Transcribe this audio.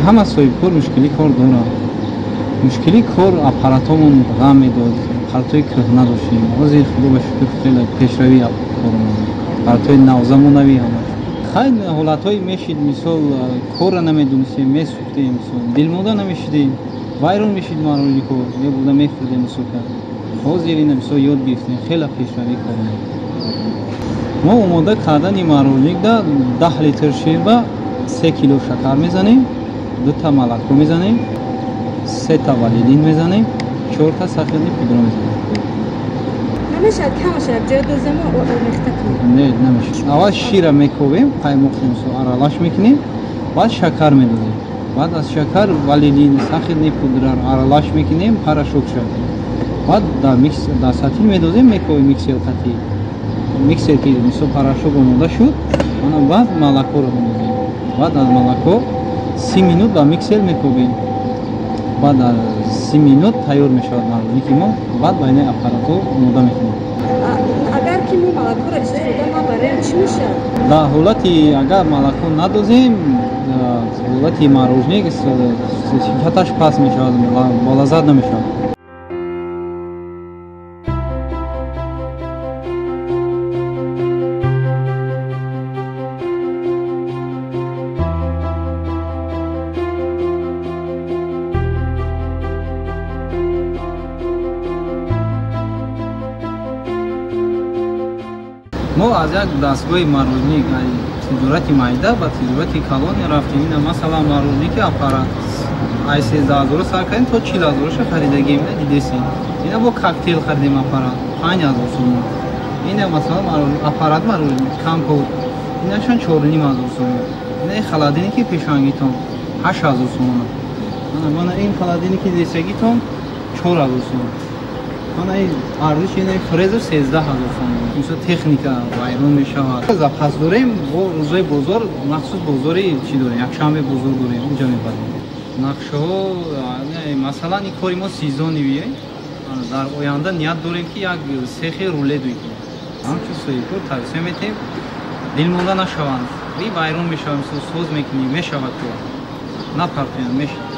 Ҳама соҳибкор мушкили кор дорад. Мушкили кор аппаратомон ғам медод, аппаратҳои кӯҳна доштем. Ҳозир худо ба шукр хеле пешравӣ коромон, аппаратҳои навзамонавӣ ҳамаш. Хайр, ҳолатҳое мешид, мисол корро намедонистем, месӯхтем, мисол дилмонда намешидем, вайрон мешид мороженикҳо, мебурда мехӯрдем мисол. Ҳозир ина мисол ёд гирифтем, хеле пешравӣ коромон. Мо омода кардани мороженикда 10 литр шир ба 3 кило шакар мезанем, 2 молоко мезанем, 3 ванилин мезанем, 4 сахарный пудра мезанем. Намешавад камаша якҷоя дозему омехта кунем? Не, намешавад. Аввал шира мекобем, қаймоқ аралаш мекунем, баъд шакар медозем. Баъд аз шакар ванилин, сахарный пудра аралаш мекунем, порошок шавад. Баъд дар сатил медозем, мекобем миксер қатӣ. Миксер ки мисол порошок омода шуд, ана баъд молокоро медозем. Баъд аз молоко 30 минут ба миксер мекобем. Баъд аз 30 минут тайёр мешавад мороженики мо, баъд ба инаи аппаратҳо омода мекунем. Агар ки мо молокоро истифода набарем, чӣ мешавад? Дар ҳолати агар молоко надозем, ҳолати мороженик сифаташ паст мешавад, болаззат намешавад. Мо аз як дастгоҳи мороженик, тиҷорати майда ба тиҷорати калон рафтем. Ина масалан мороженики аппарат ай 13 000 сар кардем то 40 000 харидагем, ина дидесем. Ина бо коктейл харидем аппарат 5 000 сомон. Ина масалан аппарат мороженик компот инашон 4 500 сомон. Ина холодильники пешангитон 8 000 сомон. Мана ин холодильники десагитон 4 000 сомон. Мана ин арзиши ин фрезер 13 000 сомон. Мисол техника вайрон мешавад. Запас дорем, бо рӯзои бозор, махсус бозори чӣ дорем, якшанбе бозор дорем, онҷа мебарем. Нақшаҳо, масалан ин кори мо сезонивие. Дар оянда ният дорем ки як сехи рулет бикунем. Ҳамчун соҳибкор тавсия метем дилмонда нашаванд. И вайрон мешавад, мисол соз мекунем, мешавад кор. Напартоянд, мешавад.